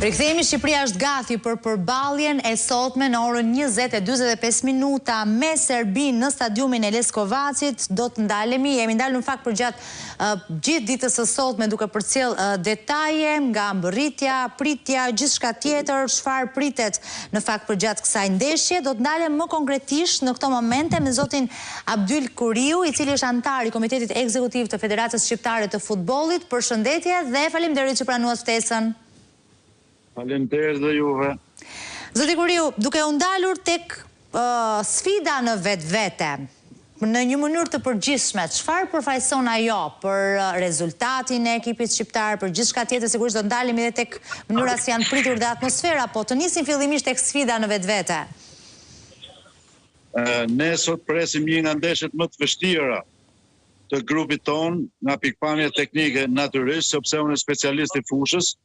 Rikthehemi Shqipëria është gati për përballjen e sotme në orën 20:45 minuta me Serbinë në stadiumin e Leskovacit. Do të ndalemi, jemi ndalur në fakt përgjatë gjithë ditës së sotme duke përcjellë detaje nga mbërritja, pritja, gjithçka tjetër, çfarë pritet në fakt përgjatë kësaj ndeshje. Do të ndalem më konkretisht në këto momente me zotin Abdyl Kuriu, i cili është anëtar i Komitetit Ekzekutiv të Federatës Shqiptare të Futbollit. Përshëndetje dhe faleminderit që pranuat ftesën. Faleminderit dhe juve. Zoti Kuriu, duke u ndalur tek sfida në vetvete, në një mënyrë të përgjithshme, çfarë përfaqëson ajo për rezultatin e ekipit shqiptar, për gjithçka tjetër, sigurisht do të ndalemi edhe tek mënyra si janë pritur dhe atmosfera, po të nisim fillimisht tek sfida në vetvete. Ne sot presim një nga ndeshjet më të vështira të grupit tonë, nga pikëpamja teknike natyrisht, sepse unë specialist i fushës,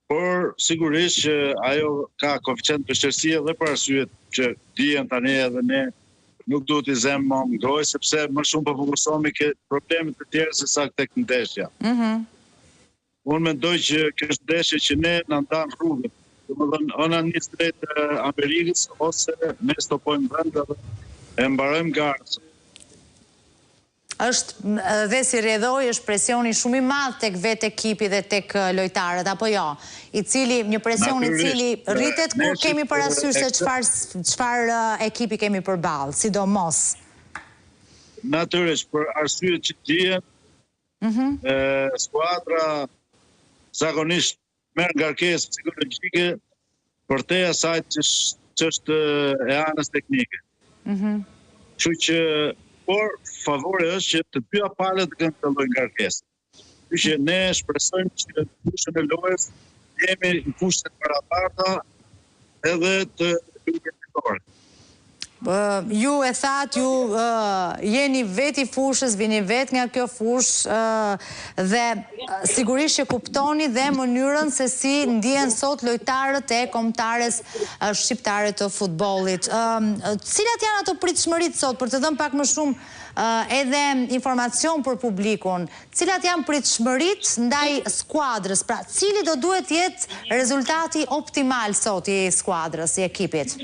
por sigurisht që ajo ka koeficient vështirësie dhe për arsyet që dihen tani edhe ne nuk duhet t'i zëmë më në gojë, sepse më shumë po fokusohemi ke problemet të tjera se sa tek ndeshja. Mm -hmm. Unë mendoj që kjo është ndeshje që ne na ndan rrugën. Domethënë, o na nis drejt Amerikës, ose ne stopojmë vend edhe e mbarojmë garën. Është dhe si rrjedhojë është presioni shumë i madh tek vetë ekipi dhe tek lojtarët, apo jo? I cili, një presion i cili rritet kur kemi parasysh se çfarë çfarë ekipi kemi përballë, sidomos. Natyrisht, për arsyet që dihen, mhm. skuadra zakonisht merr ngarkesë psikologjike përtej asaj që që është e anës teknike. Mm -hmm. Kështu që, por favori është që të dyja palët të kenë këtë lloj ngarkese. Kështu që ne shpresojmë që në fushën e lojës jemi në kushte të barabarta edhe të luajmë fitore. Ju e thatë, ju jeni vetë i fushës, vini vetë nga kjo fushë dhe sigurisht që kuptoni dhe mënyrën se si ndihen sot lojtarët e kombëtares shqiptare të futbollit. Cilat janë ato pritshmëritë sot për të dhënë pak më shumë edhe informacion për publikun? Cilat janë pritshmëritë ndaj skuadrës? Pra, cili do duhet të jetë rezultati optimal sot i skuadrës, i ekipit?